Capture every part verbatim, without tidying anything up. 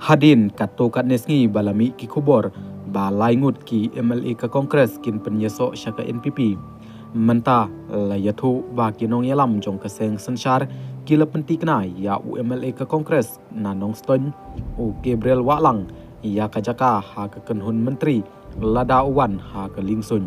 Hadien katto katne sngi ba la mih ki khubor ba lai ngut ki M L A ka Congress kin pynïasoh sha ka N P P, mynta la ïathuh ba ki nongïalam jong ka seng synshar ki la pyntikna ïa u M L A ka Congress na Nongstoiñ, u Gabriel Wahlang, ïa ka jaka ha ka kynhun myntri lada u wan ha ka liengsuiñ.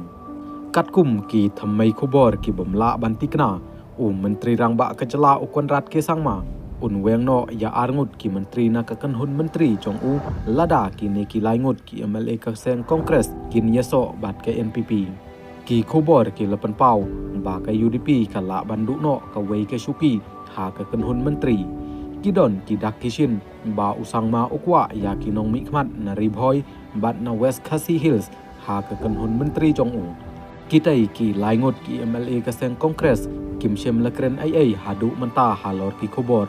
Katkum ki thymmei khubor ki bym lah ban tikna, u Myntri Rangbah ka jylla u Conrad K Sangma un weng noh ïa arngut ki myntri na ka kynhun myntri jong u lada kine ki lai ngut ki M L A ka seng Congress kin ïasoh bad ka N P P. Ki khubor ki la pynpaw ba ka U D P ka lah ban duh noh kawei ka shuki ha ka kynhun myntri. Ki don ki dak ki shin ba u Sangma u kwah ïa ki nongmihkhmat na Ri Bhoi bad na West Khasi Hills ha ka kynhun myntri jong u. Kitei ki lai ngut ki M L A ka seng Congress kim shym la kren ei ei haduh mynta halor ki khubor.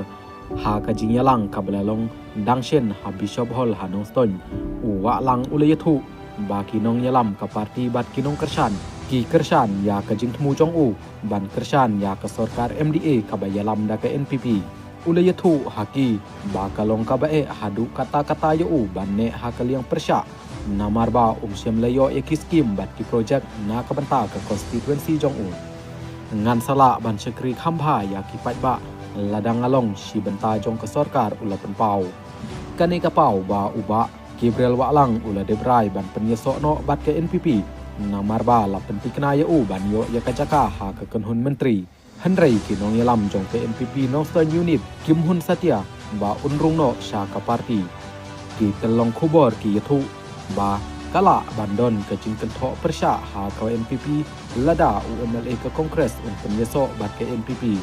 Ha ka jingïalang kaba la long dang shen ha Bishop Hall ha Nongstoiñ, u Wahlang u la ïathuh ba ki nongïalam ka party bad ki nongkyrshan ki kyrshan ïa ka jingthmu jong u ban kyrshan ïa ka sorkar M D A kaba ïalam da ka N P P. U la ïathuh ha ki ba ka long kaba eh haduh katta katta ïa u ban neh ha ka liang pyrshah, namar ba um shym la ïoh ïa ki skim bad ki projek na ka bynta ka constituency jong u. Ngan sa lah ban shakri kham bha ïa ki paidbah lada nga long shi bynta jong ka sorkar, u la pynpaw. Kane ka paw ba u Bah Gabriel Wahlang u la dep rai ban pynïasoh noh bad ka N P P, namar ba la pyntikna ïa u ban ïoh ïa ka jaka ha ka kynhun myntri. Hynrei ki nongïalam jong ka N P P Nongstoiñ Unit kim hun satia ba un rung noh sha ka party. Ki tyllong khubor ki ïathuh ba ka lah ban don ka jingkynthoh pyrshah ha ka N P P lada u M L A ka Congress un pynïasoh bad ka N P P.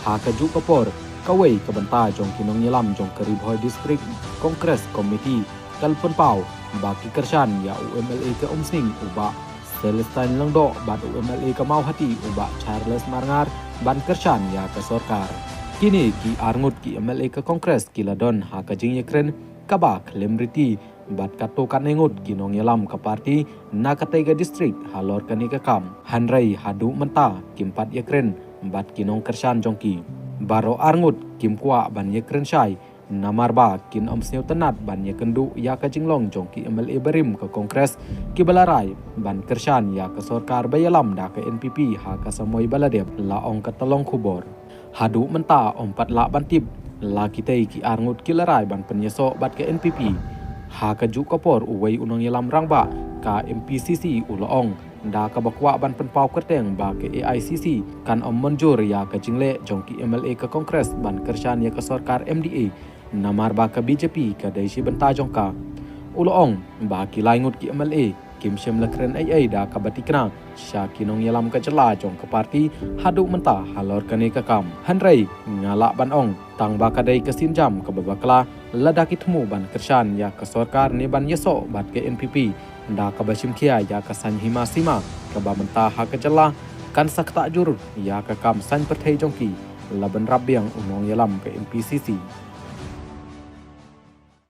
Ha kajuh ka por, kawei ka bynta jong ki nongïalam jong ka Ri Bhoi District Congress Committee ka la pynpaw ba ki kyrshan ïa u M L A ka Umsning u Bah Celestine Lyngdoh bad u M L A ka Mawhati u Bah Charles Marngar ban kyrshan ïa ka sorkar. Kine ki arngut ki M L A ka Congress ki la don ha ka jingïakren kaba khlem riti bad katto katne ngut ki nongïalam ka party na katei ka district halor kane ka kam. Hynrei haduh mynta kim pat ïakren bad ki nongkyrshan jong ki. Baroh arngut kim kwah ban ïakren shai, namar ba kin ym sngewtynnat ban ïakynduh ïa ka jinglong jong ki M L A barim ka Congress kiba la rai ban kyrshan ïa ka sorkar ba ïalam da ka N P P ha ka samoi ba la dep, la ong ka tyllong khubor. Haduh mynta ym pat lah ban tip la kitei ki arngut ki la rai ban pynïasoh bad ka N P P. Ha kajuh ka por, uwei u nongïalam rangbah ka M P C C u la ong da kaba kwah ban pynpaw kyrteng ba ka A I C C kan ym mynjur ïa ka jingleh jong ki M L A ka Congress ban kyrshan ïa ka sorkar M D A, namar ba ka B J P ka dei shi bynta jong ka. U la ong ba ki lai ngut ki M L A kim shym la kren ei ei da kaba tikna sha ki nongïalam ka jylla jong ka party haduh mynta halor kane ka kam. Hynrei nga lah ban ong tang ba ka dei ka sienjam kaba bakla lada ki thmu ban kyrshan ïa ka sorkar ne ban ïasoh bad ka N P P da kaba shim khia ïa ka saiñ hima sima kaba mynta ha ka jylla, kan sa ktah jur ïa ka kam saiñ pyrthei jong ki, la bynrap biang u nongïalam ka M P C C.